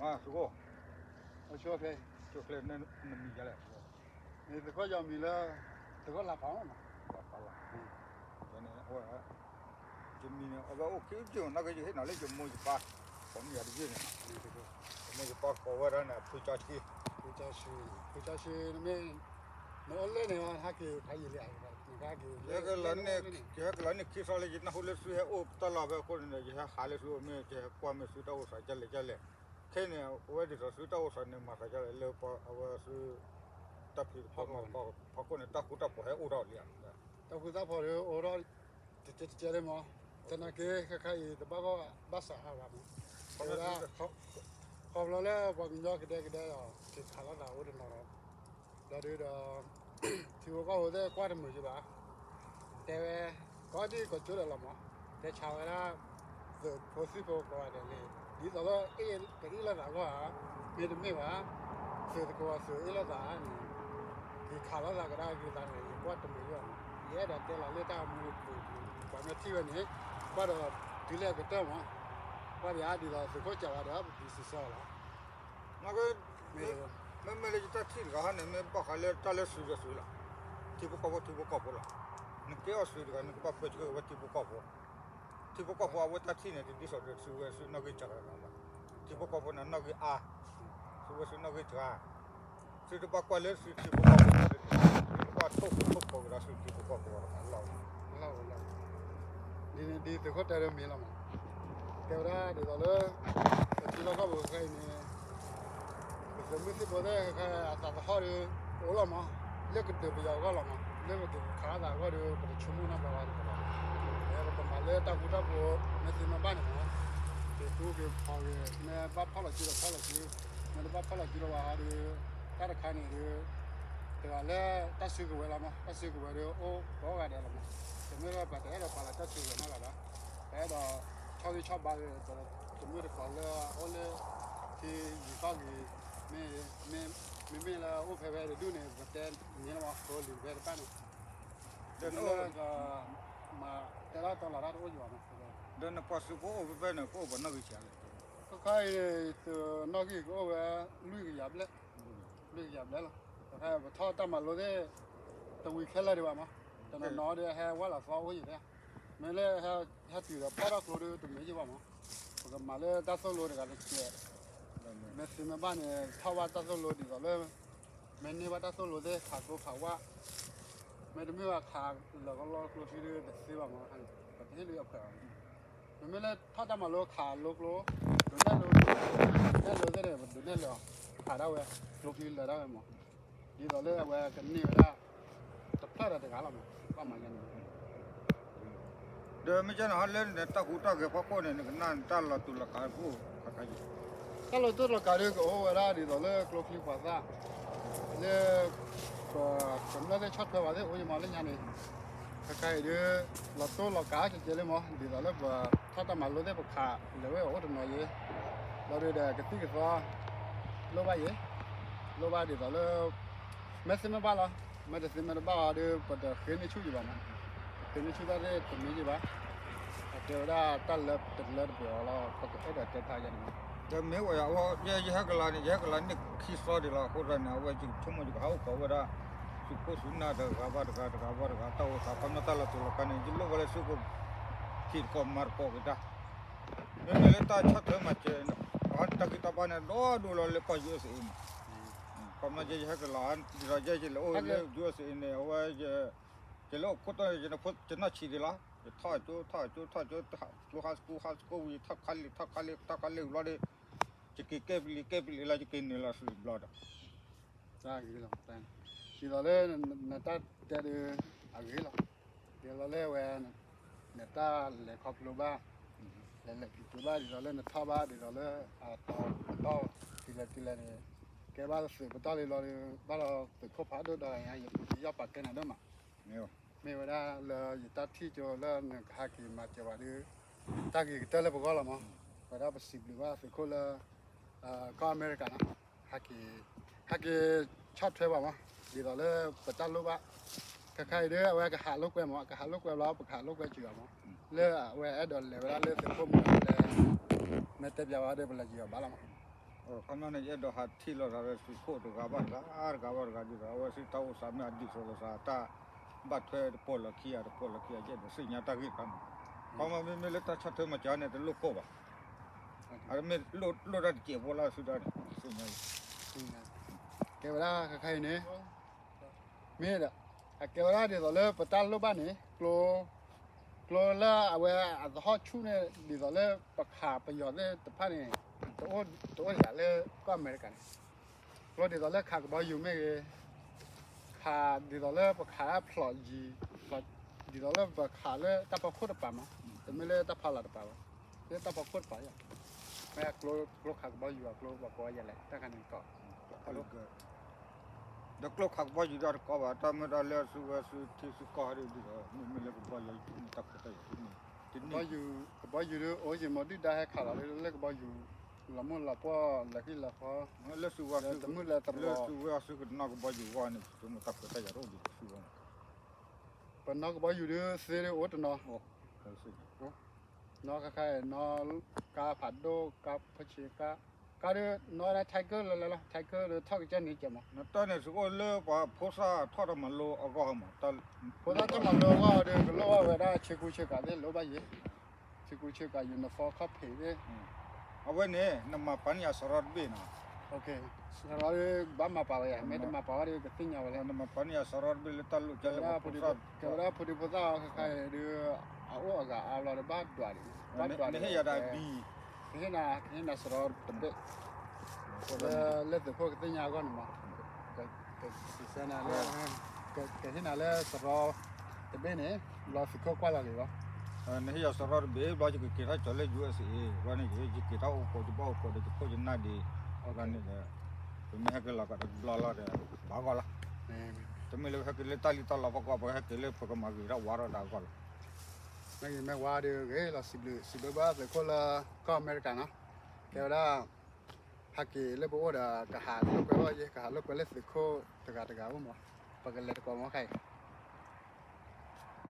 သုးခိၣ်, အဆိဖဲ, ဆိဖဲ, နမံၤဒ်လဲၣ်, သုးခိၣ်ယီၤမံၤလၢ, သုးခိၣ်လၤဖးလီၤ, လၤဖးလီၤ, န့ၣ်, ယမံၤန့ၣ် အဝဲအိၣ်ခံယုၢ်နီၣ်က့ ယဟ့ၣ်နီၤလၢယမိၢ်ယပၢ်, ကိးမံၤယၤတယုၢ်န့ၣ်, ယမိၢ်ယပၢ်ကိးဝဲဒၣ်န့ၣ် ဖုကၠီဆှံ, ဖုကၠီဆှံ, ဖုကၠီဆှံ, နအိၣ်လၢန့ၣ် ဟဲက့ၤဖးယံာ်လံ, ယဟဲက့ၤလီၤန့ၣ် ခံသီလၢယနၢ်ဟူလၢသုဟဲအိၣ်တၢ်လီၢ်ဖဲအဃိန့ၣ်ဒီး ယဟဲဟးလၢသုအိၣ်မ့ၢ် ယဟဲကွၢ်မ့ၢ်သုတၢ်အိၣ်သးကလဲၣ်ကလဲၣ်, ခဲအံၤန့ၣ် အဝဲဒ်သိးသုတၢ်အိၣ်သးန့ၣ် မၤသးဒ်လဲၣ်လၢအဝဲသု တၢ်ဖံးတၢ်မၤဖီခိၣ်န့ၣ် တၢ်ဃူတၢ်ဖိးဟဲအိၣ်ထီၣ်လံဧါ, တၢ်ဃူတၢ်ဖိးဒီးအိၣ်ထီၣ် တကဲတကဲလံမး, သနာ်က့ ခဲခါအံၤ တဘၣ်ဂီၢ်ဘၣ်စးအါဘၣ်မး, ဝဲဒၣ် ခီဖျိလၢပှၤကညီကဒဲကဒဲဒီး က့ၤခးလိာ်သးအိၣ်တနီၤဒီး, ဒီးဒုးဒီး ထံဖိကီၢ်ဖိသ့ၣ်ကွၢ်တမုာ်ယဘၣ်, တဲဝဲ ကီဒံကီကၠိဒီးလီၤမး, တဲဆါဝဲဒၣ် သုးဖိသံၣ်ဖိကိးဂၤဒဲးလံ, ဒ်သိးလၢ ကအ့ၣ်လိာ်သးအဂီၢ်ဧါ, မ့တမ့ၢ်ဘၣ် သုးတကဝီၤသုးအ့ၣ်လိာ်သးန့ၣ် က့ၤခးလိာ်သးကဒါက့ၤသးန့ၣ် ယကွၢ်တမုာ်ယဘၣ်မး, ယအဲၣ်ဒိးတဲလီၤလၢတၢ်မူပူၤ ပှၤမ့ၢ်ထံၣ်ဝဲန့ၣ် ကွၢ်ဒီးတုၤလၢအကတၢၢ်မး, ကွၢ်ဒ်အါဒ်သိးသုးခိၣ်စးဝါဒီးပစံးဆၢအီၤလီၤ. မ့မ့ၢ်လၢယတၢ်ထံၣ်တဂၤဟီန့ၣ် မ့ၢ်ဘၣ်ဃးလၢတၢ်လၢသုးဒီးသုးလီၤ, ထံဖိကီၢ်ဖိ ထံဖိကီၢ်ဖိလီၤ, နကဲအီၤသုးတဂၤ နကဘၣ်ပၢဆှၢဝဲထံဖိကီၢ်ဖိ, ထံဖိကီၢ်ဖိအဝဲတၢ်ထံၣ်န့ၣ် တဒ်သိးဒီးသုဝဲသုနီၣ်ဂံၢ်စှၤတဂၤဘၣ်, ထံဖိကီၢ်ဖိန့ၣ်နီၣ်ဂံၢ်အါ, သုဝဲသုနီၣ်ဂံၢ်စှၤ, သုတဘၣ်ကွၢ်လၢသုထံဖိကီၢ်ဖိ, သုတဘၣ်ထိၣ်ဖိထိၣ်ဖိကဒီးသုထံဖိကီၢ်ဖိလီၤ, ဒ်န့ၣ်ဒ်သုးခိၣ်တဲဒီးမ့ၢ်လီၤမး, တဲဝဲဒၣ်ဒ်သိးလၢ ပထံလီၢ်ကီၢ်ပူၤခဲအံၤန့ၣ် ပသုးမုၢ်သံၣ်ဘိသ့ၣ် အသးသဟီၣ်ဒီး အိၣ်လီၤမး, လၢကတၢၢ်ပယီၤအဂီၢ်လီၤမး, လၢပကခးလိာ်သးအဂီၢ်ဒီး ပတဆိကမိၣ်နီတဘျီဘၣ်, ပကမၤလၢတၢ်ဃူတၢ်ဖိး မ့ၢ်သ့မ့ၢ်ဘၣ်န့ၣ်မး, က့ၤဃူက့ၤဖိးဂ့ၤ မ့ၢ်ဘၣ်ဖီၣ်လီၤစုဒီးဖီၣ်လီၤစု, မ့ၢ်တဘၣ်ဖီၣ်လီၤစုဒီးဝဲဒီး တၢ်တခါန့ၣ်ဒီး တဂၤလၢတၢ်စုကဝဲၤလီၤမး, တၢ်စုကဝဲၤဒီးအိၣ်ကိးဂၤဒဲးလီၤမး, တမ့ၢ်လၢပှၤတအဲၣ်ဒိးပာ်လီၤတၢ်စုကဝဲၤနီတဂၤဘၣ်, ပအဲၣ်ဒိး ဆီဂံၢ်ဆီဘါဂ့ၤ တမုၢ်တကိးလၢအအိၣ်လၢ ထံယံၤကီၢ်ဂ့ၤ, မ့မ့ၢ်လၢအိၣ်ဖဲဖဲတဒူၣ်န့ၣ် ပတဲန့ၣ်လီၤမး ဖိလံၤဖဲတဖၣ်န့ၣ်, ဒီးမ့ၢ်လၢ မၤတဲလီၤတၢ်လီၤတၢ်တအိၣ်ယံၤဘၣ်မး, ဒီးနပှၤသုးဖိအိၣ်ဖဲဖဲန့ၣ် ကအိၣ်ပှဲၤနီၣ်ဂံၢ်ဆံးလဲၣ်, ခဲခါအံၤ သုးနီၣ်ဂံၢ်ကအိၣ်ဝဲ လွံၢ်ကယၤဘျဲၣ်, လွံၢ်ကယၤဘျဲၣ်လီၤ, ပထီၣ်တၢ်မၤလိသ့ၣ် တဝံၤခဲလၢာ်ဒံးဘၣ်မး, တနီၤနီၤဒီးဟဲဝဲလီၤသီအိၣ်ယံၤဖဲ မ့ၢ်လၢဟဲတုၤဒီးဖီၣ်ထီၣ်ကျိဒီးတမ့ၢ်ယံၤဘၣ်မး, ပကမၤလၢတၢ်သိၣ်လိတဂၤတကဲး, မ့ၢ်သ့မ့ၢ်ဘၣ်န့ၣ် ထီၣ်ဘၣ်တၢ်သိၣ်လိဒ်သိးလၢ မ့ၢ်န့ၢ်ဘၣ်တၢ်သိၣ်လိသ့ၣ် ခးကျိခးဝၣ်, မ့တမ့ၢ်ဘၣ်ခးလၢာ်ကလီကျိချံဒီးတသ့ဘၣ်မး, ပတဟ့ၣ်လၢအခွဲးဘၣ်, မ့မ့ၢ်လၢထီၣ်တၢ်မၤလိခးလိကျိ, ဒိးနဲၣ်လိ, နဲၣ်လိသ့ၣ်န့ၣ် ပဒိးနဲၣ်လိအီၤ, ခးဒၣ်ဝဲ, ကျိချံလၢာ်ဒၣ်ဝဲမး, ဒ်သိးလၢအဝဲကန့ၢ်ဝဲဒၣ် တဖျၢၣ်ဒီးတဂၤလီၤမး, ဘၣ်မၤယါန့ၣ် ဒီးမ့ၢ်ကဲန့ၣ်ဟီလၢနတၢ်ဟူးတၢ်ဂဲၤဖီခိၣ်န့ၣ် နကနၣ်နတၢ်လီၤတူာ်လီၤကာ်အိၣ်ခါခါယံၤ, တၢ်လီၤတူာ်လီၤကာ်ဒီးကအိၣ်ဝဲဒၣ်ဒ်သိးလၢကျိချံပှၤသၣ်, လၢ ကမျၢၢ်သ့ၣ်ဆီၣ်ထွဲပှၤသ့ၣ်အိၣ်ယံၤမးလၢညါန့ၣ်, ခဲခါအံၤဒီး လီၤတူာ်လီၤကာ်ကဲကဲလံမး ဒ်သိးလၢပထီၣ်တၢ်မၤလိသ့ၣ်ပခးလၢာ်ဝဲအိၣ်တနီၤယံၤ, လီၤဒုးဒီးကသံၣ်ကသီ လိၣ်ဘၣ်ယံၤ, လိၣ်ဘၣ်ဒ်သိးလၢ မ့ၢ်သ့မ့ၢ်ဘၣ်လီၤ, မ့ၢ်တသ့မ့ၢ်တဘၣ်အီၤဒီး ပတဃ့န့ၢ်ဆူၣ်ယံၤဘၣ်မး, ဃ့န့ၢ်ဆူၣ်တၢ်သ့ၣ်တမ့ၢ်ယံၤဘၣ်, အတဲဝဲဒၣ်တၢ်လၢတလၢတပှဲၤအီၤလီၤ ပကအဲၣ်ဒိးတဲဖျါယါန့ၣ်မး, ဒီးမ့ၢ်ဝဲယၤ ယဟဲကလၤန့ၣ် ယဟဲကလၤန့ၣ်ခံသီဒံးလီၤ အဃိသတးန့ၣ် အဝဲယဆိကမိၣ်ယကဟးအိၣ်ကိးဝဲဒၣ် သုးခိၣ်သုးနၢ်တဂၤဘၣ်တဂၤ တဂၤဘၣ်တဂၤ တၢ်အိၣ်သး ခီပညီတၢ်လီၤတူာ်လီၤကာ်န့ၣ် ယလိၣ်ဝဲလၢသုးခိၣ် ထံးတကိးမၤတကိးက့ၤတၢ်, မ့မ့ၢ်လၢတၢ်ဆီၣ်ထွဲမၤစၢၤ တၢ်ဂံၢ်တၢ်ဘါန့ၣ် ဒီဒိၣ်လီၤလၢကီၢ် ယူၢ်အ့ၣ်စ့ၣ်အ့ၣ်မး, ခီပညီယဟဲကလၤ ဒ်သိးယဲယလဲၤအိၣ်လၢ ယူၢ်အ့ၣ်စ့ၣ်အ့ၣ်န့ၣ် အဝဲ ယလဲၤအိၣ်ခိၣ်တီၢ် ယနီၢ်ဆံးဒံးလီၤ ယထီၣ်ကၠိ ထီၣ်ကၠိ ထီၣ်ကၠိ ကျိ high school high school ဝံၤ ထီၣ် college ထီၣ် college ထီၣ် college ဝံၤလီၤဒီး ယက့ၤကဲပလံၤ ကဲပလံၤလီၤ ယက့ၤနုာ်လီၤသုးဘျီဒီး ဒ်သိးလၢ နတၢ်တဲဒီး အဂ့ၤလီၤ, ဒ်သိးလၢဝဲ နတၢ်လဲၤခီဖျိဘၣ်, လဲၤလဲၤခီဖျိဘၣ် ဒ်သိးလၢနထီၣ်ဘၣ် ဒ်သိးလၢ အတီၤပတီၢ် တုၤလဲၤတုၤလဲၤန့ၣ် ကဲဘၣ်သုးပတီၢ်လံလီၤဒီး ဘၣ်ဒီးသုးခိၣ်ဖးဒိၣ်ဒီး ယယီၣ်ပာ်ကဲနၤဒိၣ်မး, မ့ၢ်ဝဲဒၣ်လၢယတၢ်ထံၣ်ကၠိလၢနကဟဲက့ၤမၤစၢၤပှၤဒီး တၢ်ဂ့ၤကတၢၢ်လၢပဂီၢ်လီၤမး, ဝဲဒၣ်ပစံးဘျုးဘၣ်သုးခိၣ်လၢ ကီၢ်အမဲရကၤနီၤ, ဟဲက့ၤ ဟဲက့ၤဆီၣ်ထွဲပှၤမး, ဒ်သိးလၢပတၢ်လိၣ်ဘၣ်, ခဲခါအံၤဒီး အဝဲကဟးလိာ်ကွဲမး ကဟးလိာ်ကွဲဘျီ ပကဟးလိာ်ကွဲစၢၤအီၤမး, လၢအဝဲအဲၣ်ဒိးလဲၤဝဲဒၣ်လၢသုးခိၣ်မုၢ်လဲၤ မ့ၢ်တဲပျးဝဲဒီး ပလဲၤစၢၤအီၤဘၣ်လီၤမး, ပ ခီပညီန့ၣ် ယအဲၣ်ဒိးဟးထံၣ်လိာ်သးလၢသုးခိၣ်တဂၤဘၣ်တဂၤ တဂၤဘၣ်တဂၤဒ်သိး အဝဲသ့ၣ်တၢ်အိၣ်သးမ့ၢ်အဒ်သိးလိာ်သး တၢ်ဘၣ်ထွဲတပီၢ်လီၢ်ခံဂၤတပီၢ်လီၢ်ခံဂၤ ယအဲၣ်ဒိးသ့ၣ်ညါတၢ်ဂ့ၢ်တခါန့ၣ်, ခီပညီမ့မ့ၢ်လၢတၢ်ဆီၣ်ထွဲမၤစၢၤန့ၣ် တလိၣ်ကိၢ်ဘၣ်, အမ့ၢ်လိၣ်တၢ်တစဲးဖိလၢသုဒၣ်န့ၣ် သ့ၣ်ညါလံ, ကဲဝဲဒၣ်ခဲခါအံၤန့ၣ် မ့ၢ်ဒီး အကဲဝဲဒၣ်ဒ်သိးလၢပတၢ်လိၣ်ဘၣ်န့ၣ် ကျိ ကျိလၢအဝဲအသဟီၣ်ဆူၣ်န့ၣ် ဒ်သိးလၢပခးပယီၤသ့ၣ်တဖၣ်န့ၣ် တအိၣ်တဂၤလၢကီၢ်အမဲရကၤန့ၣ်, ကျိဒ်သိးလၢခးကဘီယူၤမ့ၢ်ဂ့ၤ, ခးဒ်သိးလၢပခးဖျိးယံၤ, ဒ်သိးလၢပခးလၢတၢ်ဖီခိၣ်တပၤမး, တမ့ၢ်လၢတၢ်ဖီလာ်တပၤဘၣ်, လၢတၢ်ဖီခိၣ်တပၤယၤ, မ့ၢ်ကျိ ကျိခးကဘီယူၤအကျိပှၤကိးယၤလဲၣ် တၢ်ခါန့ၣ်ကီး ဒီးကျိခးကဘီယူၤဒီးတကီဘၣ် တၢ်မ့ၢ်တၢ်လၢအစုဝဲစုထံစုကီၢ်ဟဲဒ်ဒီး မ့မ့ၢ်လၢကဘီယူၤတၢ်ခွဲးတၢ်ယာ်တန့ၢ်, ကဘီယူၤ ကဘီယူၤဒီးအိၣ်ယံၤမ့ၢ်ဒုၣ်ဒါဟဲခးလီၤလၢကဘီယူၤ လီၤမုၢ်လီၤပှီၢ်လၢခံလၢဃီ, လၢစုဝဲစု တမုၢ်လၢတရီ လၢစုဝဲစုကနီၣ်ကဘီယူၤဂီၢ်န့ၣ် တၢ်ခွဲးတၢ်ယာ်တအိၣ်ဒံးစုဝဲန့ၣ်, ပနီၣ်ကဘီယူၤဒီးသ့ဒီးအိၣ်တနီၤ နီၣ်ခါခါအံၤ နီၣ်ကါဖးဒိၣ် ကါဖိဆံး ကါ ကါဒီး နီၣ်ဒၣ် tanker လၢလၢလီၤ tanker ဒီးထီၣ်ကစၢ်န့ၣ်ကဲမး နတၢ်န့ၣ်စ့ၢ်ကီးလၢပှၤဖိသၣ်ထီၣ်တၢ်မၤလိအဂီၢ်မး ဖိသၣ်ထီၣ်မၤလိအဂီၢ်ဒီး ကလိၣ်ဘၣ်ဝဲဒၣ်ဆ့ကူဆ့ကၤသ့ၣ် လိၣ်ဘၣ်ယဲ ဆ့ကူဆ့ကၤ uniform ခီၣ်ဖံးသ့ၣ် အဝဲန့ၣ် နမၤပာ်န့ၢ်ယၤစရီတဘ့ၣ်နီၤ စရီဒီးဘၣ်မၤပာ်ဝဲယၤ မ့ၢ်တမၤပာ်ဝဲဒီးကသ့ၣ်ညါဝဲလဲၣ် နမၤပာ်န့ၢ်ယၤစရီတဘ့ၣ်လၢတၢ်လိၣ်ကဲလၢပှၤဖိသၣ် ကဲဝဲဒၣ်ဖိဒံဖိသၣ်အီၤခဲခါအံၤဒီး အအိၣ်အဂၤအါဘျီဒီးဘၣ်ဒွးဒံး ဘၣ်ဒွးဒံး နဟ့ၣ်ယၤဒၣ်ဘံ ကဟ့ၣ်နၤ ကဟ့ၣ်နၤစရီတဘ့ၣ် လၢသုးခိၣ်ကသ့ၣ်ညါအဂီၢ်န့ၣ်မး ကစံးဆၢနၤလၢ ကဟ့ၣ်နၤလၢစရီတဘ့ၣ်န့ၣ် ဘျီသုးခိၣ်ကွၢ်လီၤက့ၤလီၤ နဟ့ၣ်ယၤစရီတဘ့ၣ် ဘျီယကက့ၤထီၣ်ကၠီၤလၢ ယူၢ်အ့ၣ်စ့ၣ် ဘျီန့ၣ် ယက့ၤထီၣ်အိၣ်ကိး ယဘၣ်အိၣ်ကိးဒီးယခိၣ်ယနၢ်ဒံး ဘျီန့ၣ်ဒီး ပမ့ၢ်ဟဲက့ၤလီၤကဒီးတဘျီလီၤဒီး ဘၣ်ဂီၢ်လီၤ တမ့ၢ်လၢပဟဲက့ၤလၢတၢ်လံၣ်တၢ်လီၤဖီခိၣ် ပဟဲက့ၤလၢပကမၤဂ့ၤထီၣ်ဝါထီၣ်တၢ်အဂီၢ်လီၤ မ့ၢ်ဂ့ၤမ့ၢ်ဝါဒီးဂ့ၤလီၤ စံးဘျုးစံးဘျုးဘၣ်သုးခိၣ်လၢကီၢ်အမဲရကၤနီၤ ကဲဝဲဒၣ် ဟဲက့ၤလၢပအိၣ်ဒီး ကဟးလိာ်ကွဲဘၣ်ယဲ ကဟးလိာ်ကွဲလၢသုးခိၣ်တဂၤတဂၤအိၣ်မး ပကလဲၤတကိးမးခါအံၤ